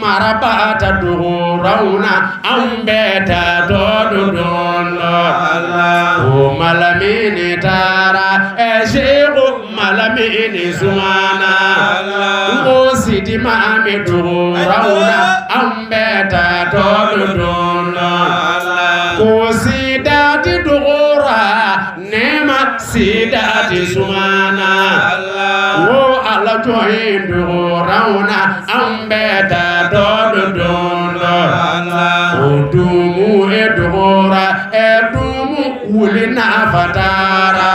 Marabata dugu rawna an bɛɛ ta dɔ dun dun. O Malamini taara ɛ Seku Malamini sumana n ko Sidi Mahami dogora an bɛɛ taa tɔ dun ko Sidati dogora Nɛma Sidati sumana wo Ala jɔn in dogora an bɛɛ taa tɔ dun o dumu e dogora ɛ dumu wuli nafa taara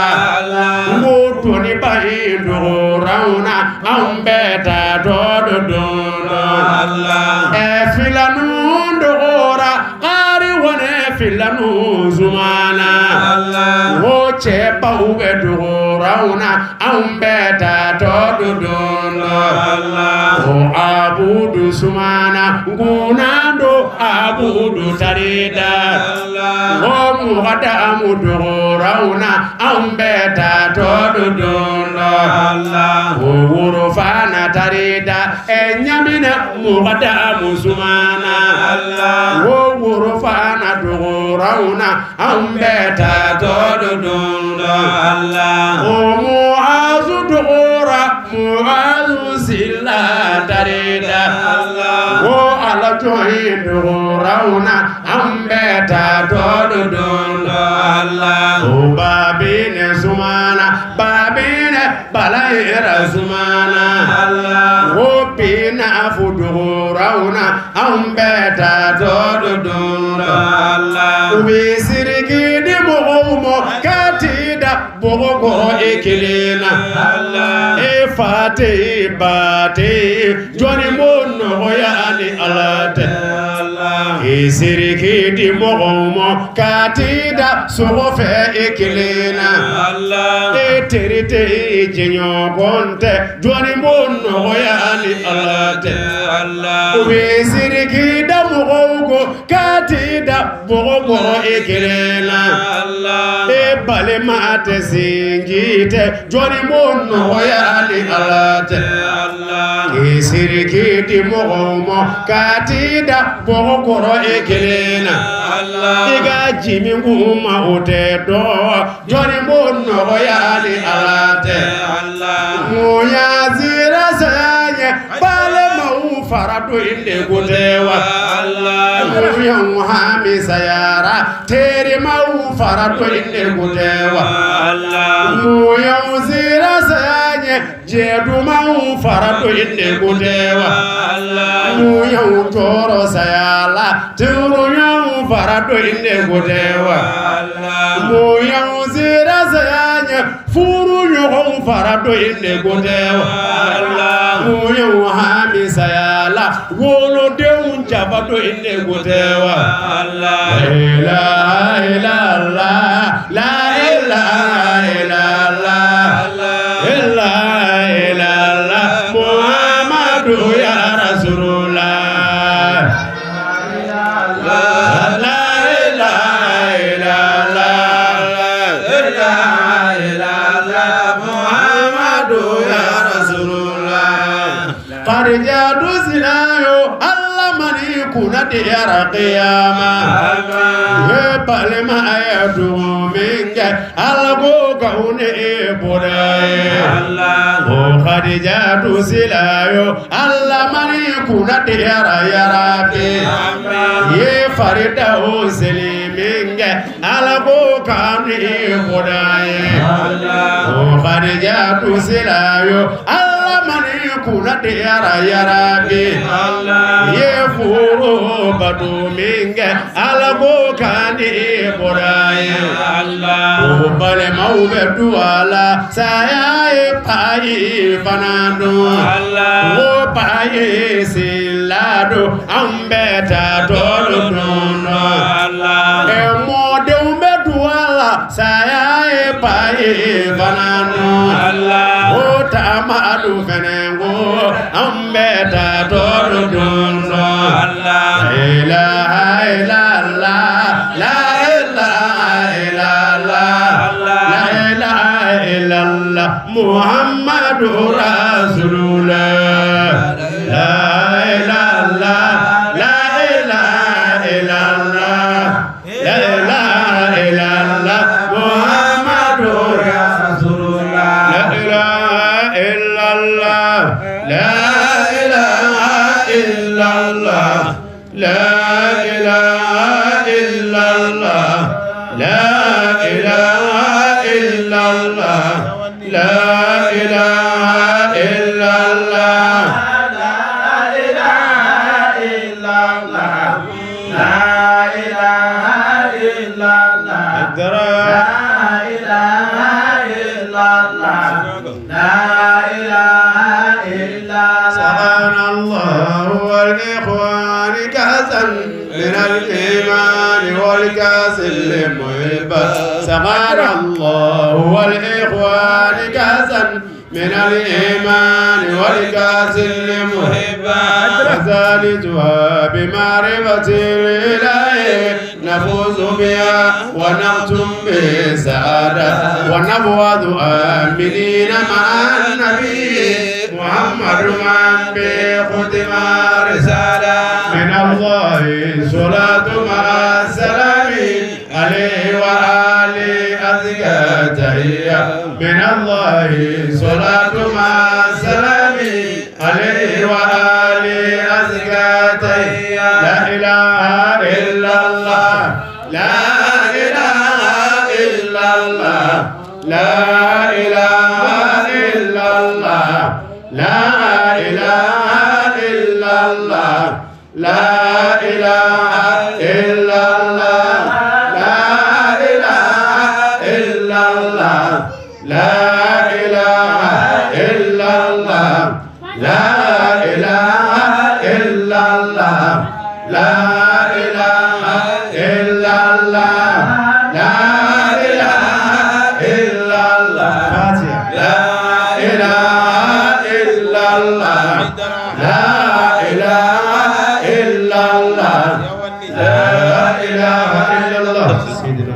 n ko Toniba in dogora an bɛɛ taa tɔ dun ɛ filanu dogora kari wane filanu sumana wo cɛbaw bɛ dogora an bɛɛ taa tɔ dun o Abudu sumana nkunando Abudu tarida o mugadamu dogora an bɛɛ taa tɔ dun o worofana tarida ɛ ɲamina mugadamu sumana o worofana dogora an bɛɛ taa tɔ dun o Muazu dogora Muazu sila tarida o Ala jɔn in dogora an bɛɛ taa tɔ dun o Babine sumana Babine balayira sumana o bina fu dogora an bɛɛ taa tɔ dun u bɛ siriki di mɔgɔw ma ka t'i da bɔgɔ kɔrɔ e kelen na e fa tɛ yen ba tɛ yen jɔnni b'o nɔgɔya ni Ala tɛ k'i siriki di mɔgɔw ma ka t'i da sogo fɛ e kelen na e teri tɛ yen jɛɲɔgɔn tɛ jɔnni b'o nɔgɔya ni Ala tɛ u bɛ siriki da mɔgɔw ko ka t'i da bɔgɔ kɔrɔ e kelen na e balima tɛ sinji tɛ jɔnni b'o nɔgɔya ni Ala tɛ k'i siriki di mɔgɔw ma ka t'i da bɔgɔ kɔrɔ e kelen na i ka ji min kun ma o tɛ dɔn jɔnni b'o nɔgɔya ni Ala tɛ mun y'a sira saya ɲɛ balimaw fara don in de ko tɛ wa mun y'anw hami sayara terimaw fara don in de ko tɛ wa mun y'anw sira saya ɲɛ jɛdumaw fara don in de ko tɛ wa mun y'anw tɔɔrɔ saya la teruɲɔgɔnw fara don in de ko tɛ wa mun y'anw sira saya ɲɛ furu ɲɔgɔnw fara don in de ko tɛ wa mun y'anw hami saya la wolodenw jaba don in de ko tɛ wa la ilaha illallah la ilaha illallah la ilaha illallah Muhammadu ya Rasulullah la ilaha illallah la ilaha illallah Muhammadu ya Rasulullah Khadijatu silayo Allah mani kuna diyara qiyama ye balima ye dugu min kɛ Ala ko k'aw ni e bɔra ye o Khadijatu silayo Allah mani kuna diyara yarabi ye farida o seli min kɛ Ala ko k'aw ni e bɔra ye o Khadijatu silayo Allah mani kuna diyara yarabi ye furu bato min kɛ Ala ko k'an ni e bɔra ye o balimaw bɛ duwa la saya ye payi fana dun o payi sila don an bɛɛ taa tɔ dun ɛ mɔdenw bɛ duwa la saya ye payi fana dun o taamadu fɛnɛ ko an bɛɛ taa tɔ dun la ilaha illallah la ilaha illallah la ilaha illallah Muhammadu Rasulullah la ilaha la ilaha illallah la ilaha الله لا إله إلا الله لا إله إلا الله لا إله إلا الله لا إله إلا الله لا إله إلا الله. سبحان الله والإخوان كأسا من الإيمان والكاس لمحبة. سبحان الله والإخوان كأسا من الإيمان والكاس لمحبة. وثالثها بمعرفة الإله نفوز بها ونختم بسعادة ونبوذ آمنين مع النبي محمد من بختم رسالة. من الله صلاة مع السلام عليه وآله أزكى تحية. من الله صلاة مع السلام عليه وآله أزكى تحية. لا إله إلا الله لا إله إلا الله لا إله إلا الله لا إله إلا الله لا إله إلا الله لا إله إلا الله لا إله إلا الله لا إله إلا الله لا إله إلا الله لا إله إلا الله لا إله إلا الله لا إله إلا الله لا إله إلا الله. سيدنا